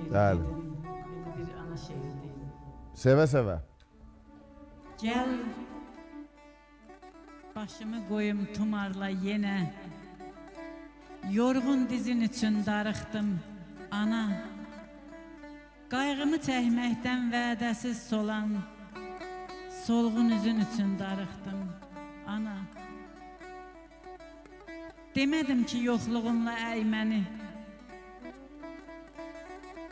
Buyurun, Bəli. gedin. Belə bir ana şeiri deyim. Sevə-sevə. Gəl başımı qoyum tumarla yenə. Yorğun dizin üçün darıxdım ana. Qayğımı çəkməkdən vədəsiz solan solğun üzün üçün darıxdım ana. Demədim ki yoxluğunla əy məni.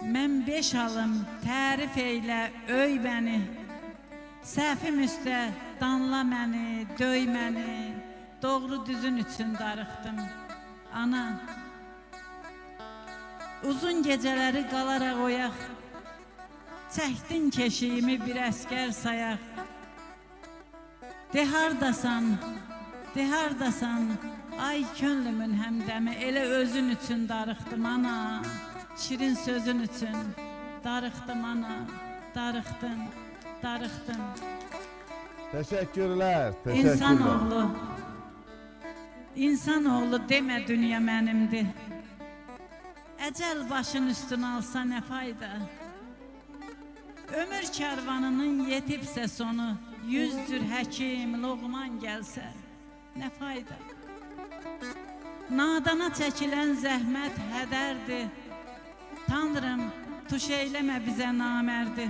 Mən 5 alım, tərif eylə, öy məni. Səhvim üstə danla məni, döy məni. Doğru düzün üçün darıxdım ana. Uzun gecələri qalaraq oyaq, çəkdin keşiyimi bir əskər sayaq. De hardasan, de hardasan, ay könlümün həmdəmi, elə özün üçün darıxdım ana. Şirin sözün üçün darıxdım ana, darıxdım, darıxdım. Təşəkkürlər, təşəkkürlər. İnsanoğlu, insanoğlu demə dünya mənimdir. Əcəl başın üstünə alsa nə fayda? Ömür kərvanının yetibsə sonu, 100 cür həkim, loğman gəlsə nə fayda? Nadana çəkilən zəhmət hədərdir. Tanrım, tuş eyləmə bizə namərdi.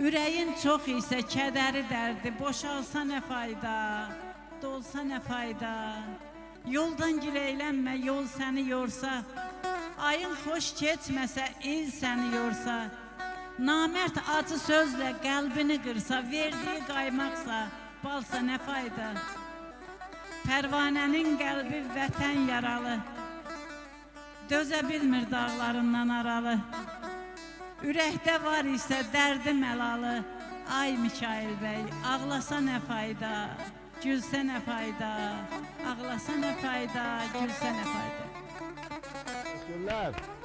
Ürəyin çox isə kədəri dərdi, boşalsa nə fayda, dolsa nə fayda? Yoldan gileylənmə, yol səni yorsa, ayın xoş keçməsə, il səni yorsa, namərd acı sözlə qəlbini qırsa, verdiyi qaymaqsa, balsa nə fayda? Pərvanənin qəlbi vətən yaralı, dözə bilmir dağlarından aralı. Ürəkdə var isə dərdi məlalı. Ay Mikail bəy, ağlasa nə fayda, gülsə nə fayda, ağlasa nə fayda, gülsə nə fayda. Təşəkkürlər.